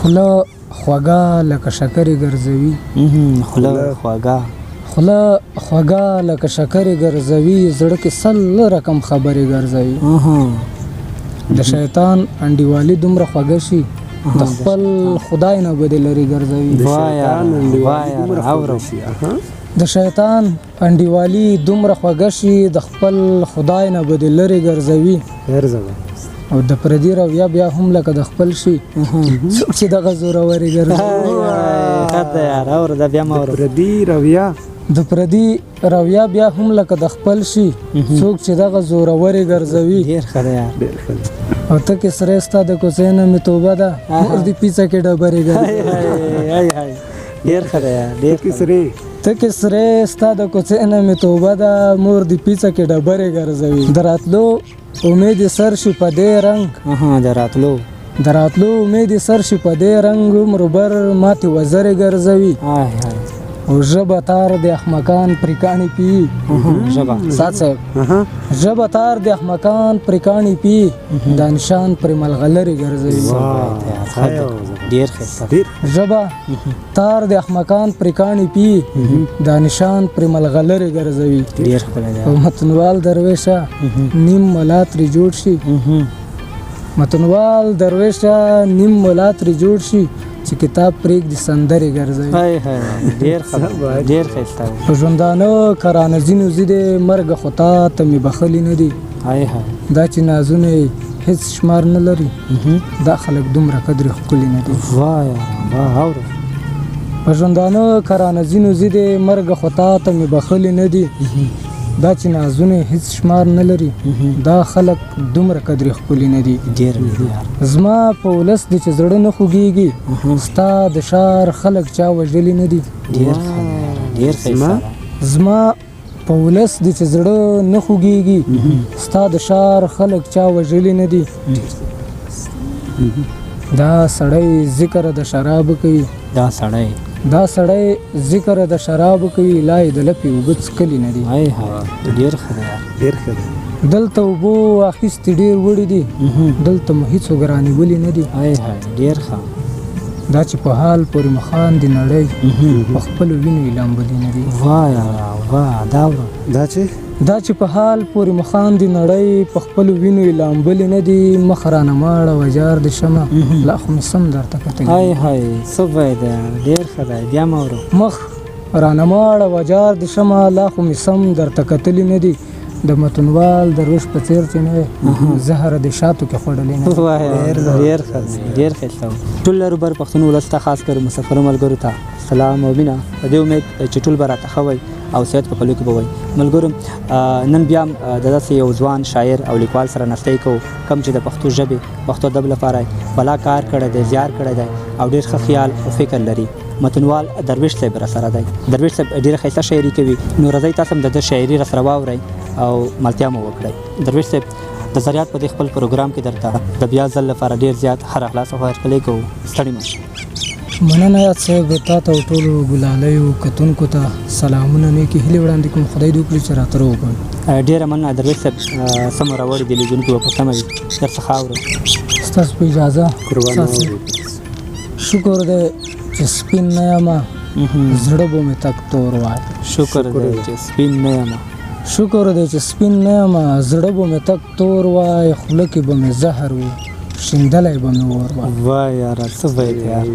خوله خوږه لکه شکرې ګرځوي. خوله خوږه، خوله خوږه لکه شکرې ګرځوي، زړه کې سل رقم خبرې ګرځوي. د شیطان انډیوالي دومره خوږه شي، د خپل خدای نه به دې لرې ګرځوي. د شیطان انډیوالي دومره خوږه شي. د شیطان انډیوالي دومره خوږه شي، د خپل خدای نه به دې لرې ګرځوي. او د پردي رویه بیا هم لکه د خپل شي، څوک چې دغه زورورې ګرځوي. پردي رویه، د پردي رویه بیا هم لکه د خپل شي، څوک چې دغه زورورې ګرځوي. ډېر ښه دی یار. او ته کې سرې ستا د کوڅې نه مې توبه ده، مور دې پیڅه کې ډبرې ګرځوي. ډېر ښه دی یار، ډېر ښه. سرې ته کې سرې ستا د کوڅې نه مې توبه ده، مور دې پیڅه کې ډبرې ګرځوي. د راتلو امید یې سر شي په دې رنګ، د راتلو، د راتلو امید یې سر شي په دې رنګ، عمر بر ماتې وزرې ګرځوي. او ژبه تار د احمقان پرې کاڼي پي، ژبه سات صاحب، ژبه تار د احمقان پرې کاڼي پي، دا نشان پرې ملغلرې ګرځوي. ډېر ښایسته. ژبه تار د احمقان پرې کاڼي پي، دا نشان پرې ملغلرې ګرځوي. ډېر ښکلی دی. او متنوال دروېشه نیم ملا ترې جوړ شي، متنوال دروېشه نیم ملا ترې جوړ شي، چې کتاب پرېږدي سندرې ګرځوي. ډېر ښه، ډېر ښایسته. په ژوندانه کرانه ځینو ځي دی، مرګ خو تا ته مې بخښلي نه دي. دا چې نازونه یې هېڅ شمار نه لري، دا خلک دومره قدرې ښکلي نه دي. واه یاره واه. اورم. په ژوندانه کرانه ځینو ځي دی، مرګ خو تا ته مې بخښلي نه دي. دا چې نازونه یې هېڅ شمار نه لري، دا خلک دومره قدرې ښکلي نه دي. ډېر زما په ولس دې چې زړه نه خوږېږي، ستا د ښار خلک چا وژلي نه دي. ډېر ډېر ښایسته. زما په ولس دې چې زړه نه خوږېږي، ستا د ښار خلک چا وژلي نه دي. دا سړی ذکر د شراب کوي، دا سړی، دا سړی ذکر د شراب کوي، لا یې د لپې اوبه څکلي نه دي. ډېر ښه دی، ډېر ښه دی. دلته اوبو اخیستي ډېر وړي دي، دلته مو هېڅوک رانیولي نه دي. ډېر ښه. دا چې په حال پورې مخان دي نړۍ، په خپلو وینو یې لامبلي نه دي. واه یاره واه. دا دا چې، دا چې په حال پورې مخان دي نړۍ، په خپلو وینو یې لامبلي نه دي. مخ رانه ماړه وجار دې شمه، لا خو مې سم درته کتلي. های های، څه وایې دی، ډېر ښه دی. بیا مه اورو. مخ رانه ماړه وجار دې شمه، لا خو مې سم درته کتلي نه دي. د متنوال درویش په څېر چې نه وی، زهر د شاتو کې خوړلې نه. ډېر ښه دی، ډېر ښایسته. ټول لرو بر پښتون ولس ته، خاص کر مسافرو ملګرو ته سلام او مینه، په دې امید چې ټول به راته ښه وئ او صحت په پلو کې به وئ. ملګرو نن بیا د داسې یو ځوان شاعر او لیکوال سره ناستۍ کوو، کوم چې د پښتو ژبې، پښتو ادب لپاره بلا کار کړی دی، زیار کړی دی او ډېر ښه خیال او فکر لري. متنوال درویش صاحب را سره دی. درویش صاحب ډېره ښایسته شاعري کوي، نو راځئ تاسو هم د ده شاعري را سره واورئ او ملتیا مو وکړئ. درویش صاحب د زریات په دې خپل پروګرام کې درته د بیا ځل لپاره ډېر زیات ښه راغلاست او هرکلی کوو. ستړي مه شئ. مننه یاد صاحب، تا ته او ټولو ګلالیو کتونکو ته سلامونه، نیکې هیلې وړاندې کوم. خدای دې وکړي چې راته روغ وي. ډېره مننه درویش صاحب، څه مو راوړي دي، لیدونکي به په تمه وي درڅخه اورو. ستاسو په اجازه. شکر دی چې سپین نه یمه، زړه به مې تک تور وای. شکر دی چې سپین نه یمه، شکر دی چې سپین نه یمه، زړه به مې تک تور وای، خوله کې به مې زهر و، شیندلی به مې اور وای. واه یاره څه وایې یار.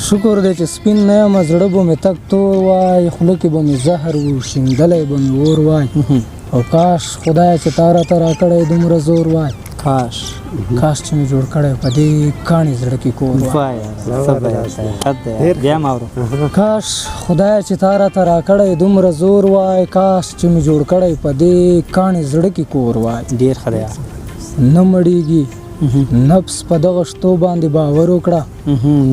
شکر دی چې سپین نه یم، زړه به مې تک تور وای، خوله کې به مې زهر و، شیندلی به مې اور وای. او کاش خدای چې تا راته راکړی دومره زور وای، کاش، کاش چې مې جوړ کړی په دې کاڼي زړه کې کور وای. کاش خدای چې تا راته راکړی دومره زور وای، کاش چې مې جوړ کړی په دې کاڼي زړه کې کور وای. ډېر ښه دی. نه مړېږي نفس په دغه شتو باندې باور وکړه.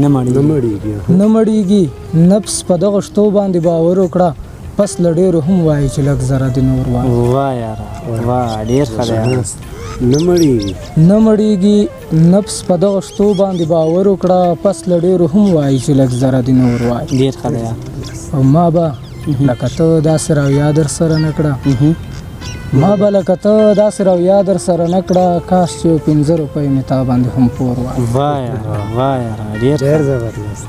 نه مړېږي، نه مړېږي نفس په دغه شتو باندې باور وکړه، پس له ډېرو هم وایي چې لږ ذره دې نور وایي. واه یاره واه، ډېر ښه دی. نه مړېږي، نه مړېږي نفس په دغه شتو باندې باور وکړه، پس له ډېرو هم وایي چې لږ ذره دې نور وایي. ډېر ښه دی. او ما به لکه ته داسې راویا در سره نه کړه، ما به لکه ته داسې رویه در سره نه کړه، کاش چې یو 5 روپۍ مې تا باندې هم پور وای. واه یاره، واه یاره، ډېر ډېر زبردست.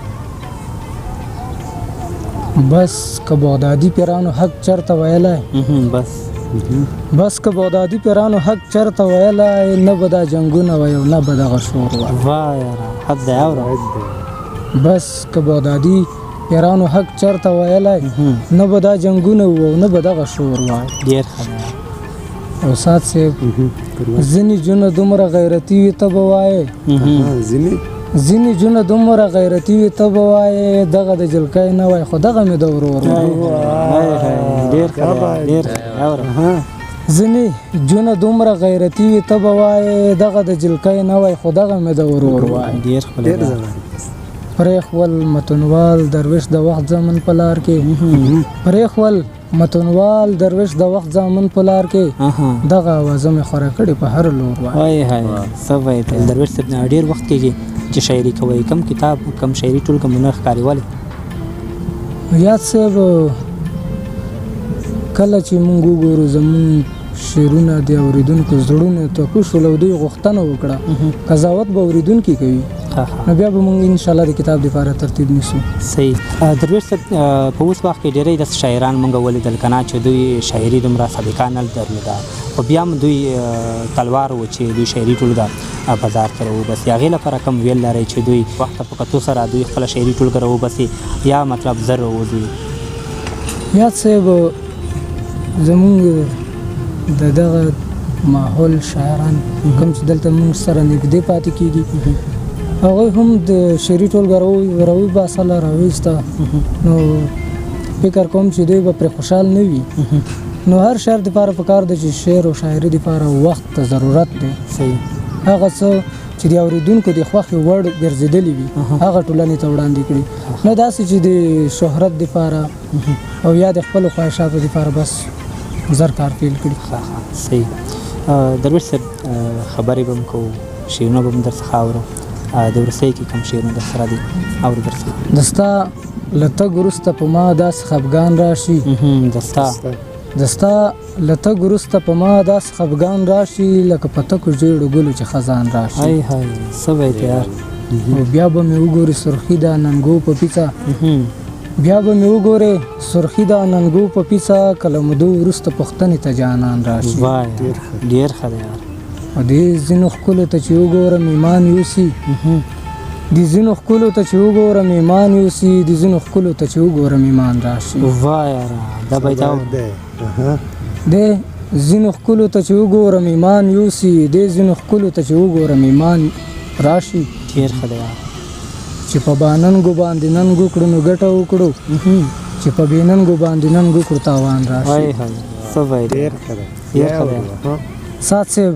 بس که بغدادي پیرانو حق چرته ویلی، بس بس که بغدادي پیرانو حق چرته ویلی، نه به دا جنګونه وای او نه به دغه شور وای. واه یاره، حد دی اوره. بس که بغدادي پیرانو حق چرته ویلی، نه به دا جنګونه وو او نه به دغه شور وای. ډېر ښه دی. استاد صاحب، ځینې جونه دومره غیرتي وي ته به وایې، ځینې جونه دومره غیرتي وي ته به وایې دغه د جلکۍ نه وای، خو دغه مې د ورور وای. ډېر ښه دی، ډېر ښه دی، اوره. ځینې جونه دومره غیرتي وي ته به وایې دغه د جلکۍ نه وای، خو دغه مې د ورور وای. ډېر ښکلی دی. پرېښول متنوال درویش د وخت زامن په لار کې، پرېښول متنوال درویش د وخت زامن په لار کې، دغه اوازه مې خوره کړې په هر لور وای. وای های، څه وایې ته؟ درویش صاحب ډېر وخت کېږي چې شاعري کوئ، کوم کتاب کوم شاعري ټولګه مو نه ښکاري، ولې؟ یاد صاحب، کله چې موږ وګورو زموږ شعرونه د اورېدونکو زړونو ته کوشول او دوی غوښتنه وکړه، قضاوت به اورېدونکي کوي، نو بیا به موږ انشاءالله د کتاب دپاره ترتیب نیسو. صحیح. درویش صاحب، په اوس وخت کې ډېری داسې شاعران موږ ولیدل که نه چې دوی شاعري دومره سابقه نه درلوده، خو بیا هم دوی تلوار و چې دوی شاعري ټولګه بازار ته راوباسي. هغې لپاره کوم ویل لرئ چې دوی وخت ته په کتو سره دوی خپله شاعري ټولګه راوباسي یا مطلب زر راوځي؟ یاد صاحب، زموږ د دغه ماحول شاعران کوم چې دلته موږ سره نږدې پاتې کېږي، هغوی هم د شعري ټولګه راوباسله، راویسته، نو فکر کوم چې دوی به پرې خوشحال نه وي. نو هر شاعر دپاره پکار دی چې شعر او شاعري دپاره وخت ته ضرورت دی. صحیح. هغه څه چې د اورېدونکو د خوښې وړ ګرځېدلي وي هغه ټولنې ته وړاندې کړي، نه داسې چې د شهرت دپاره او یا د خپلو خواهشاتو دپاره بس زر کار پیل کړي. صحیح. درویش صاحب، خبرې به هم کوو، شعرونه به هم در څخه اورو، د وروستۍ کې کوم شعرونه در سره دي اورو در څخه؟ د ستا له تګ وروسته په ما داسې خفګان راشي، د ستا له تګ وروسته په ما داسې خفګان راشي لکه په تکو ژېړو ګلو چې خزان راشي. های های، څه وایې ته یار؟ او بیا به مې وګورې سرخي د ننګو په پیڅه، بیا به مې وګورې سرخي د ننګو په پیڅه، که له مودو وروسته پوښتنې ته جانان راشي. وای، ډېر ښه دی یار. او دې ځینو ښکلو ته چې وګورم ایمان یوسي، دې ځینو ښکلو ته چې وګورم ایمان یوسي، دې ځینو ښکلو ته چې وګورم ایمان راشي. وای یاره، دا به دا دې ځینو ښکلو ته چې وګورم ایمان یوسي، دې ځینو ښکلو ته چې وګورم ایمان راشي. ډېر ښه دی یار. چې په باننګو باندې ننګ وکړو نو ګټه وکړو، چې په بې ننګو باندې ننګ وکړو تاوان راشي. وای های، څه وایې؟ ډېر ښه دی، ډېر ښه دی. سات صاحب،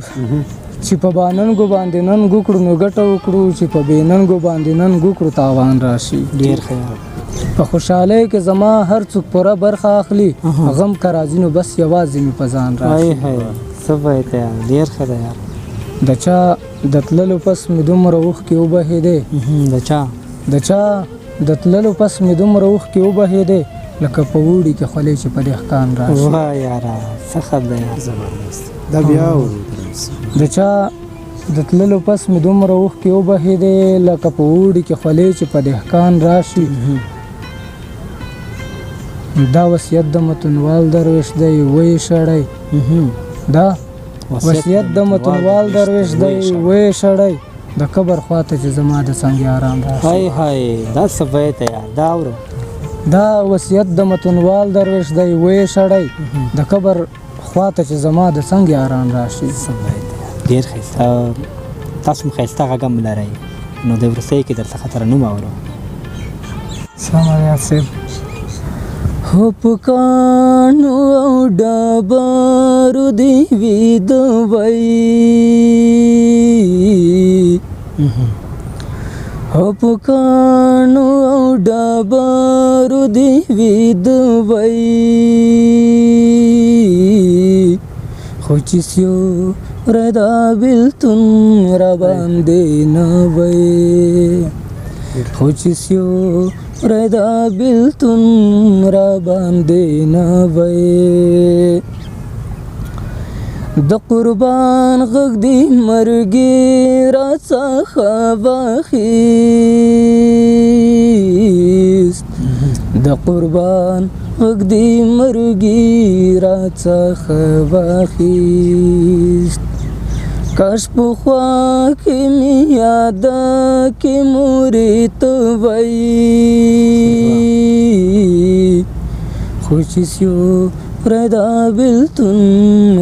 چې په باننګو باندې ننګ وکړو نو ګټه وکړو، چې په بې ننګو باندې ننګ وکړو تاوان راشي. ډېر ښه. په خوشحالۍ کې زما هر څوک پوره برخه اخلي، غم که راځي نو بس یوازې مې په ځان راشي. وای های، څه وایې ته یار، ډېر ښه دی یار. د چا د تللو پس مې دومره اوښکې وبهېدې، د چا د تللو پس مې دومره اوښکې وبهېدې لکه په اوړي کې خولې چې په دهقان راشي. وای یاره، څه ښه دی یار. زبردست. دا بیا د چا د تللو پس مې دومره اوښکې وبهېدې لکه په اوړي کې خولې چې په دهقان راشي. دا وصیت د متنوال درویش دی ویې شړی، دا وصیت د متنوال درویش دی ویې شړی، د قبر خواته چې زما د څنګ یاران راشي. های های، دا څه وایې ته یار، دا اورو. دا وصیت د متنوال درویش دی ویې شړی، د قبر خواته چې زما د څنګ یاران راشي. څه وایې ته یار، ډېر ښایسته. تاسو هم ښایسته غږ هم لرئ، نو د وروستۍ کې در څخه ترنم اورو. سلام علیکم صاحب. هو په کاڼو او ډبرو دې ویده وئ، هو په کاڼو او ډبرو دې ویده وئ، خو چې سیوری دا بېلتون راباندې نه وئ، خو چې سیوری دا بېلتون راباندې نه وئ. د قربان غږ دی مرګي را څخه واخیست، د قربان غږ دی مرګي را څخه واخیست. کاش پخوا کې مې یاده کې مورې ته وای، خو چې سیوری دا بېلتون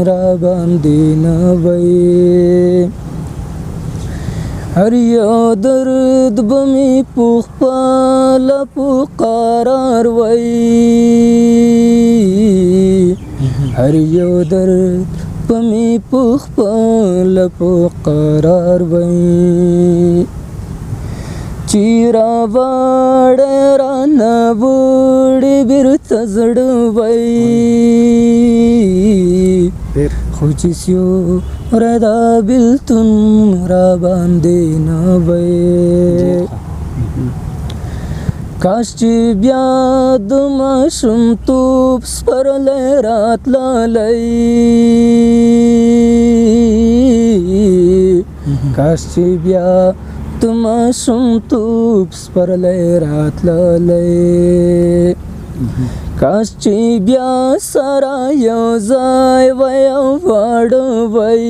را باندې نه وای. هر یو درد به مې په خپله په قرار وای، هر یو درد به مې په خپله په قرار وای. چې راوړی رانه وړي بېرته زړه وای، خو چې سیوری دا بېلتون را باندې نه وای. کاش چې بیا د ماشومتوب سپرلی راتللی، کاش چې بیا د ماشومتوب سپرلی راتللی، کاش چې بیا سره یو ځای وای او واړه وای،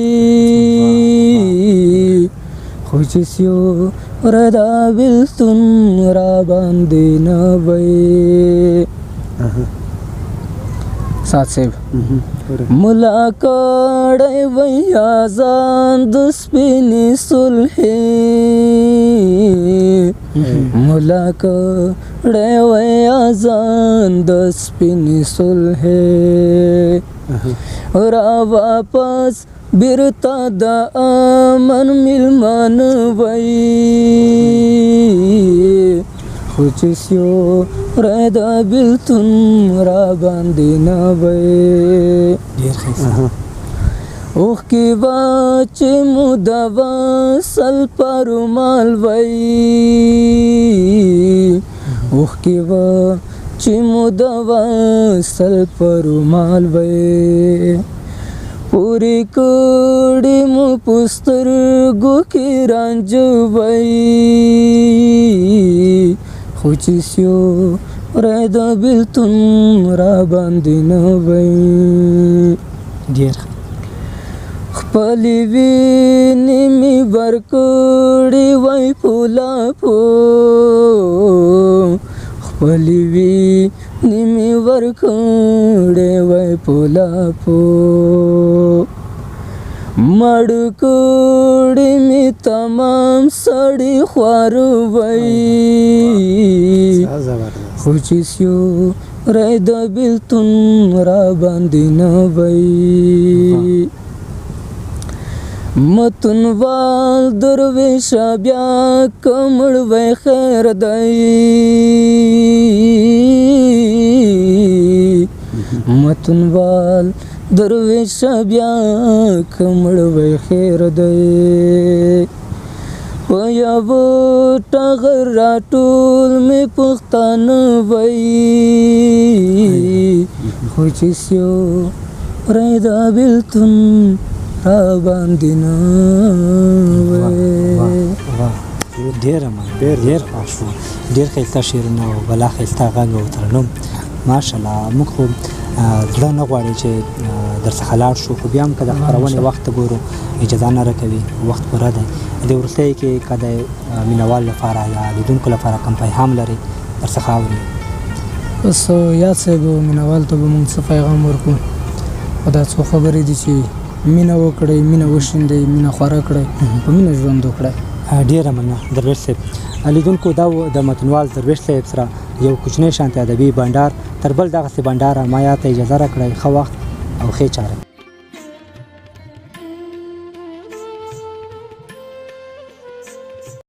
خو چې سیوری دا بېلتون را باندې نه وای. سعد صاحب ملا کړی وای اذان د سپینې صلحې، ملا کړی وای اذان د سپینې صلحې، را واپس بیرته د امن میلمانه وای، خو چې سیوری د بېلتون را باندې نه وای. ډېر ښایسته. اوښکې وه چې مو د وصل په رومال وای، اوښکې وه چې مو د وصل په رومال وای، پورې کړي مو په سترګو کې رانجه وای، خو چې سیوری د بېلتون را باندې نه وای. ډېر ښه. خپلې وینې مې ورکړې وای په لپو، خپلې وینې مې ورکړې وای په لپو، مړ کړي مې تمام سړي خواره وای، خو چې سیوری د بېلتون را باندې نه وای. متنوال درویشه بیا که مړ وای خیر دی، متنوال درویشه بیا که مړ وای خیر دی. په یوه ټغر راټول مې پښتانه وای، خو چې سیوری دا بېلتون را باندې نه وای. ډېره مننه، ډېر خوښ شوم، ډېر ښایسته شعرونه او بلا ښایسته غږ او ترنم، ماشاءالله. موږ خو زړه نه غواړي چې درڅخه لاړ شو، خو بیا هم که د خپرونې وخت ته ګورو اجازه نه راکوي، وخت پوره دی. دې وروستیو کې که د مینهوالو لپاره یا لیدونکو لپاره کوم پیغام لرئ درڅخه اوري. اوس یاد صاحب مینهوال ته به موږ څه پیغام ورکړو، خو دا څو خبرې دي چې مینه وکړئ، مینه وشیندئ، مینه خوره کړئ، په مینه ژوند وکړئ. ډېره مننه درویش صاحب. لیدونکو دا و د متنوال درویش صاحب سره یو کوچنی شانتې ادبي بنډار. تر بل دغسې بنډاره ما یاته اجازه راکړئ. ښه وخت او ښې چارې.